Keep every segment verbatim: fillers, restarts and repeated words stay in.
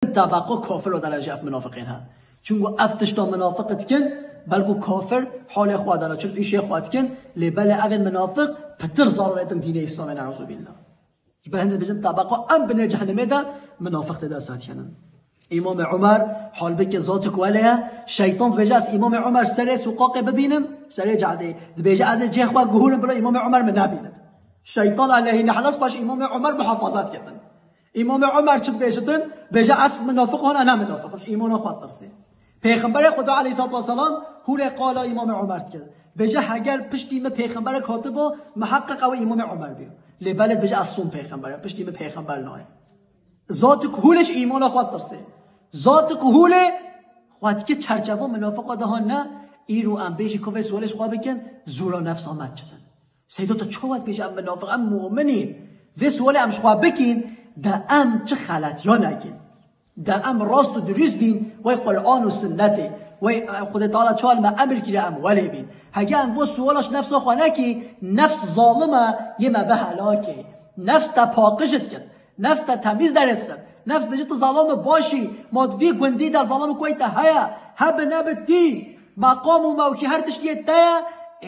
Tabaqo kafir o derece ev munafiqên he. Çunku ev tişta munafiq dikin, belku kafir halê xwe dana, çun îşê xwe dikin, lê belê evên munafiq pitir zarar etin dînê Îslamê, ne'uzubillah. Ji ber hindê dibêjin tabaqo em binê cehennemê de munafiq tê de setkenin. Îmamê Umer, halbikê zatik wele ye, şeytan dibêje ez Îmamê Umer serê suqaqê bibînim, serê cadeyê. Dibêje ez ê cihê xwe guhûrim bila Îmamê Umer min nebînit. Şeytan aleyhî nehlas paş Îmamê Umer muhafazat ketin. Îmamê Umer çi dibêjitin? Bêje ez munafiq hona ne munafiq, îmana xwe tirsê. Pêxemberê Xuda aleyhissalatu vesselam hûrê qala Îmamê Umer dike. Bêje heger piştî min pêxemberek hatibo, miheqeq ew Îmamê Umer bîyo. Lê belê dibêje ez sum pêxember, piştî min pêxember nayê. Zatik hûlê ji îmana xwe tirsê. Zatik hûlê xwe dike çerçevo munafiqa de han ne, îro em bêjî ku vê sualê ji xwe bikin, zûra nefsa me çi din? Seyda tu çawa dibêjî em munafiq, em mu'minîn? Vê sualê em ji xwe bikîn, de em çi xeletiya nekin? De em rast û dirûst bîn, wey Qur'an û sinnetê, wey, e, Xwedê Teala çal me emir kiriye em welê bîn. Hege em bo suala ji nefsa xwe nekî, nefs zalim e, yê me bi helakê. Nefs te paqij dikin. Nefs te temîz derê dixin. Nefs bêje tu zalim baş î, ma di vî gundî de zalim koy te heye, hebe nebe tî, meqam û mewkî her tiştiyê te ye,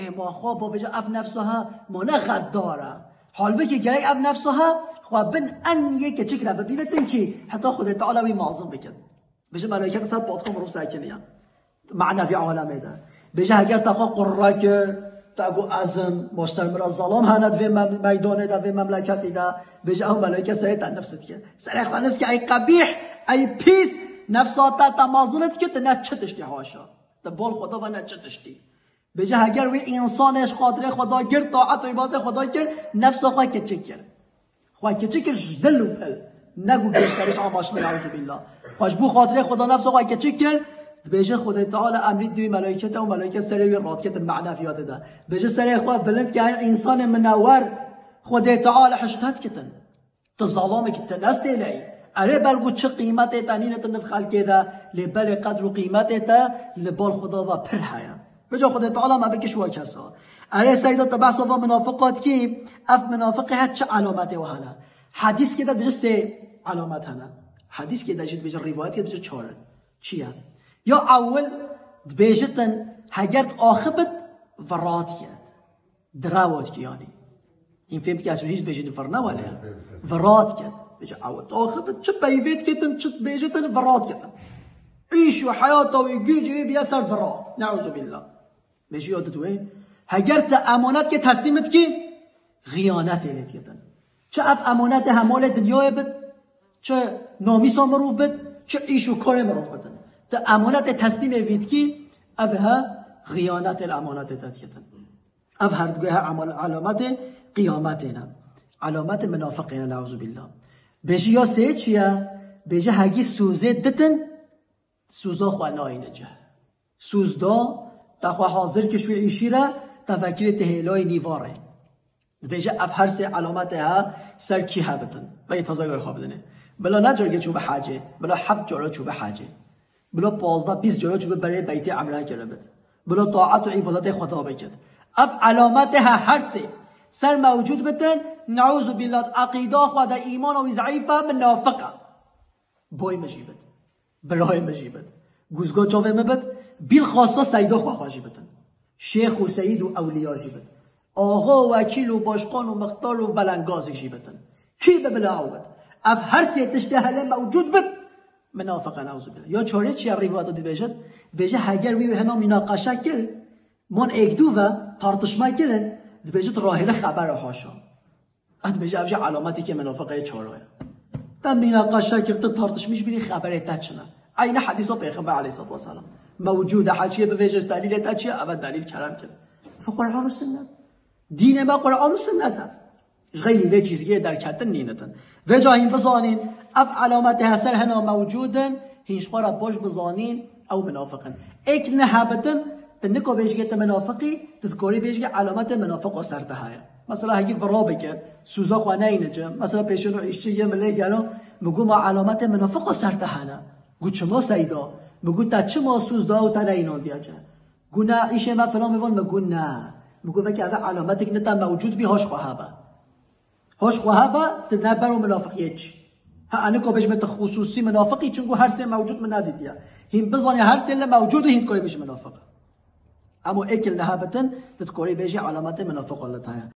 ê ma xwe bo bêje ev nefsa ha, ma ne xeddar e. Halbikî gerek ev nefsa ha, xwe bin en yê keçik re bibînitin kî heta Xwedê Teala wî mazin bikin. Bêje melaiket ser patka mirov sekiniye. Manevî alemê de. Bêje heger te xwe qurre kir, te got ez im, master min re zalam hene di vê me-, meydanê de, vê memleketî de. Bêje ew melaiket serê te nifs dike. Serê xwe nifs ke ey qebîh, ey pîs, nefsa te te mazin dike, tu ne çi tiştî haşa. Te bol Xweda ve ne çi tiştî. Bêje heger wî însanê ji xatirê Xweda kir, taet û îbadetê Xweda kir, nefsa xwe keçik kir. Xwe keçik kir ji dil û pil. Ne ku gösteriş amaçlı, neuzubîllah. Xwe ji bo xatirê Xweda nefsa xwe keçik kir, dibêje Xwedê Teala emrî dûyî melaîkete û melaîket serê wî radiketin maneviyatê de. Bêje serê xwe bilind ke, hey însanê minewer, Xwedê Teala hiştet kitin. Tu zalamekî, tu nestêleyî. Erê belku çi qîmetê te nîne tu niv xelkê de, lê belê qedr û qîmetê te li bal Xweda ve pir heye. Vêca Xwedê Teala me bike ji we kesa. Erê seyda tu behsa va minafiqa dikî, ev minafiqê he çi elametê we hene? Hedîskê de dibêje sê elamet hene. Hedîskê de jî dibêje, rîvayetê dibêje çar in. Çi ye? Ya ewil dibêjitin, heger tu axibit, virat ye. Dirawo dikî yanî. Hîn fêm dike, ez hîç bêjî di vir ne wele. Virat ket. Bêje ew, tu axibit, çi peyvê diketin, çi bêjitin, virat ketin. Îş û heyata wî, gücü wî biye ser vira. Neuzubîllah. Bêjî ya didwê. Heger te emanet ke teslîm dikî, xiyanet ê lê diketin. Çi ev emanetê hemalê dinyayê bit, çi namîsa mirov bit, çi îş û karê mirov bitin. Te emanetê teslîmê vî dikî, ev he xiyanetê li emanetê te diketin. Ev her du he emal-, elametê qiyametê ne. Elametê minafiqê ne, neuzubîllah. Bêjî ya sê çi ye? Bêjî hegî sûzê ditin, sûza xwe nayîne cih. Sûz da, te xwe hazir kir ji wî îşî re, te vekirê te hêlayî nîvarê. Dibêje ev her sê elametê he ser kî hebitin. Veyê taze wer xwe bidinê. Bila ne cargê çû bi hecê, bila heft cara çû bi hecê. Bila pazdeh bîst cara çû bi berê beytê emre kiribit. Bila taet û îbadetê Xweda bikit. Ev elametê he her sê ser mewcûd bitin, neuzubîllah, eqîda xwe de îmana wî zeîf e, minafiq e. Boy min jî bit. Birayê min jî bit. Guzga çavê min bit. Bîlxasa seyda xwe xwe jî bitin. Şêx û seyîd û ewliya jî bit. Axa û wekîl û başqan û mixtar û belengazî jî bitin. Kî bi bila ew bit? Ev her sê tiştê helê mewcûd bit. Minafiqe, neuzubîllah. Ya çarê çi ye rîvayeta dibêjit? Bêje heger wî hena mînaqeşe kir, man êk du ve tartışma kirin, dibêjit rahêle xebera haşa. Ez dibêje ev jî elameteke minafiqê çara ye. Te mînaqeşe kir, tu tartışmîş bînî xeberê te çi ne? Eyne hedîsa Pêxember aleyhissalatu vesselam. Mewcûd e, heçiyê bivêje ji delîlê te çi ye? Eve delîl kerem kir. Fi Qur'an û sinnet. Dînê me Qur'an û sinnet e. Ji xeyrî vê çîzgiyê derketin nînitin. Vêca hîn bizanîn, ev elametê he ser hena mewcûd in, hîn ji xwe re baş bizanîn, ew minafiq in. Êk nehebitin, tu niko bêjgê tu minafiqî, tu dikorî bêjgê elametê minafiqo ser te heye. Mesela hegî vira bike, sûza xwe neyne ci. Mesela pêşîno îşçi yê min lê gelo, min got ma elametê minafiqo ser te hene. Got çima seyda? Min got te çima sûz da û te neyinandiye ci? Got ne, îşê me filan mivan, min got ne. Min got veke eve elametek ne te mewcûd bî, haş xwe hebe. Hoş xwe hebe, tu ne bero minafiqiyê çi. Ha, aniko bêjme te xusûsî munafiqî, çunku her sê mewcûd min nedîtiye. Hîn bizaniye her sê li mewcûd e, hîn dikorî bêjî munafiq. Emo êkil niha bitin, tu dikorî bêjî alametê munafiqo li te heye.